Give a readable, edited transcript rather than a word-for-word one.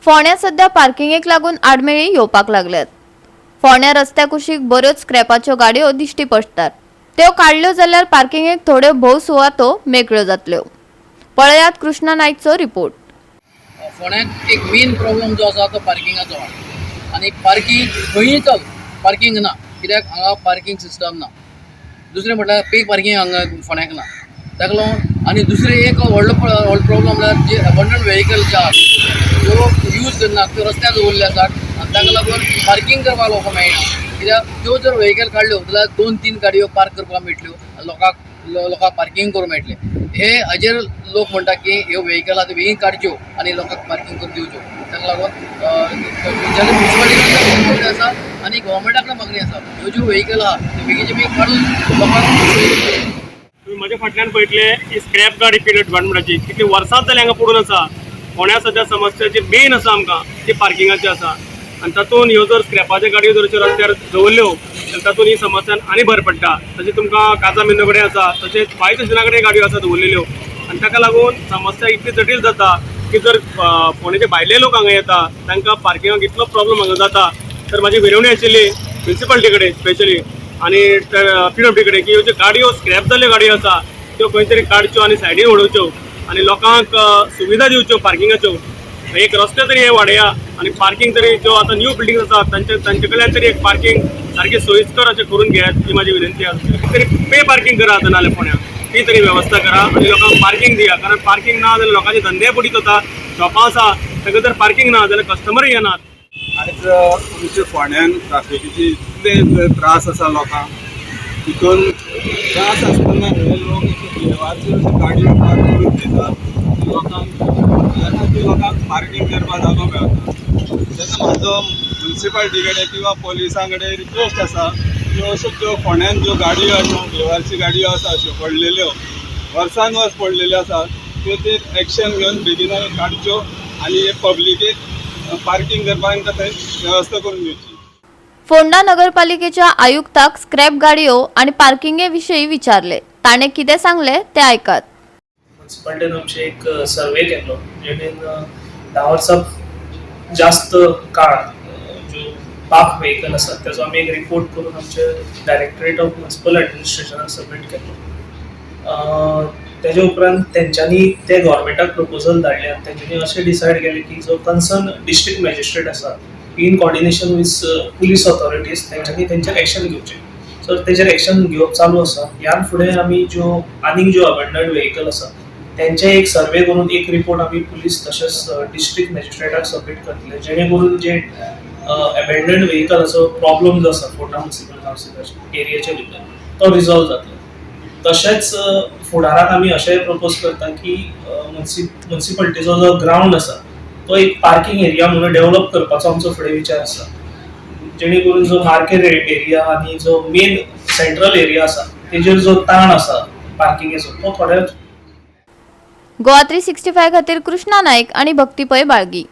फोंड्या सध्या पार्किंगेक लागून आडमेळी येवपाक लागल्यात. फोंड्या रस्त्या कुशीक बऱ्योच स्क्रॅपाच्यो गाडयो दिश्टी पडटात. त्यो काडल्यो जाल्यार पार्किंगेक थोड्यो भोव सुवातो मेकळ्यो जातल्यो. पळयात कृष्णा नाईकचो रिपोर्ट. फोंड्याक एक मेन प्रॉब्लम जो आसा तो पार्किंगाचो आहा आनी पार्किंग खंयी चल पार्किंग ना, कित्याक हांगा पार्किंग सिस्टम ना. दुसरें म्हटल्यार पे पार्किंग हांगा फोंड्याक ना. ताका लागून आनी दुसरें एक व्हडलो व्हडलो प्रॉब्लम म्हळ्यार जे अबंडन वेहिकल जे आहा, त्यो यूज करना, त्यो रस्त्यार दवरिल्ले आसात आनी ताका लागून पार्किंग करपाक लोकांक मेळना, कित्याक त्यो जर वेहिकल काडल्यो जाल्यार दोन तीन गाडयो पार्क करपाक मेळटल्यो आनी लोकांक पार्किंग करूंक मेळटलें. हे हाजेर लोक म्हणटा की ह्यो वेहिकल आतां बेगीन काडच्यो आनी लोकांक पार्किंग करून दिवच्यो. ताका लागून मुन्सिपालिटी मागणी आसा आनी गोवोरमेंटा कडेन मागणी आसा, ह्यो ज्यो वेहिकल आहा त्यो बेगीनचे बेगीन काडून लोकांक सोयी करच्यो. तुम्ही म्हज्या फाटल्यान पळयतले ही स्क्रॅप गाडी पी डिपार्टमेंटाची कितली वर्सां जाली हांगा पडून आसा. फोंड्या सद्या समस्या जी मेन आसा आमकां ती पार्किंगाची आसा आनी तातूंत ह्यो जर स्क्रॅपाच्यो गाडयो जर अश्यो रस्त्यार दवरल्यो जाल्यार तातूंत ही समस्या आनी भर पडटा. तशें तुमकां काजा मेंदो कडेन आसा, तशेंच फायर स्टेशना कडेन गाडयो आसा दवरलेल्यो आनी ताका लागून समस्या इतली जटील जाता की जर फोंडेचे भायले लोक हांगा येता, तांकां पार्किंगाक इतलो प्रॉब्लम हांगा जाता. तर म्हाजी विनवणी आशिल्ली म्युनिसिपालिटी कडेन स्पेशली आनी पीडब्ल्यूडी कडेन की ह्यो ज्यो गाडयो स्क्रॅप जाल्ल्यो गाडयो आसा, त्यो खंय तरी काडच्यो आनी सायडीन उडोवच्यो आनी लोकांक सुविधा दिवच्यो पार्किंगाच्यो. एक रस्ते तरी हे वाडया आनी पार्किंग तरी ज्यो आतां न्यू बिल्डिंग आसा, तांचे कडल्यान तरी एक पार्किंग सारकी सोयीस्कर अशें करून घेयात, ही म्हाजी विनंती आसा. तरी पे पार्किंग करा आतां, नाल्यार फोंड्यां ती तरी वेवस्था करा आनी लोकांक पार्किंग दिया, कारण पार्किंग ना जाल्यार लोकांचे धंदे बुडीत वता. शॉपां आसा, तांकां जर पार्किंग ना जाल्यार कस्टमरय येनात. आयज आमच्या फोंड्यान ट्राफिकेचे इतले त्रास आसा लोकांक. तितून त्रास आसतना हे लोक अशे देवाच्यो अशे गाडयो पार्क करून घेतात. लोकांक तेन्ना ती लोकांक पार्किंग करपाक जागो मेळना. तेन्ना म्हाजो मुन्सिपालिटी कडेन किंवा पोलिसां कडेन रिक्वेस्ट आसा की अश्यो ज्यो फोंड्यान ज्यो गाडयो आसा, बेवारशी गाडयो आसा, अश्यो पडलेल्यो, वर्सान वर्स पडलेल्यो आसा, त्यो ते एक्शन घेवन बेगीन काडच्यो आनी हे पब्लिकेक पार्किंग करपाक तांकां थंय वेवस्था करून दिवची. फोंडा नगरपालिकेच्या आयुक्ताक स्क्रॅप गाडयो आणि पार्किंगे विषयी विचारले. ताणे कितें सांगले ते आयकात. म्युन्सिपालिटीन आमचे एक सर्वे केल्लो, जेणेन 10 वर्सां जास्त काळ ज्यो पार्क व्हेकल आसात, तेजो आमी एक रिपोर्ट करून आमचे डायरेक्टरेट ऑफ म्युन्सिपल एडमिनिस्ट्रेशनाक सबमीट केल्लो. तेजे उपरांत तेंच्यांनी ते गव्हर्मेंटाक प्रपोजल धाडले आनी तेंच्यांनी अशें डिसायड केलें की जो कन्सर्न डिस्ट्रिक्ट मॅजिस्ट्रेट आसा, in coordination with police authorities तेंच्यांनी तेंचेर एक्शन घेवचें. सो तेजेर एक्शन घेवप चालू आसा. ह्यान फुडें आमी ज्यो आनीक ज्यो अबेंडन्ड व्हेकल आसा, तेंचे एक सर्वे करून एक रिपोर्ट आमी पुलीस तशेंच डिस्ट्रिक्ट मॅजिस्ट्रेटाक सबमीट करतले, जेणे करून जे अबेंडन्ड व्हेकलाचो प्रॉब्लम जो आसा फोंडा म्युन्सिपल कावन्सिलाच्या एरियाच्या भितर, तो रिजॉल्व जातलो. तशेंच फुडाराक आमी अशेंय प्रपोज करता की मुन्सिपालिटीचो जो ग्रावंड आसा, तो एक पार्किंग एरिया म्हणून डेव्हलप करपाचो आमचो फुडें विचार आसा, जेणे करून जो मार्केट एरिया आनी जो मेन सेंट्रल एरिया आसा, तेजेर जो ताण आसा पार्किंगेचो, तो थोड्या गोवा 365 खातीर कृष्णा नाईक आणि भक्ती पै, बाळगी.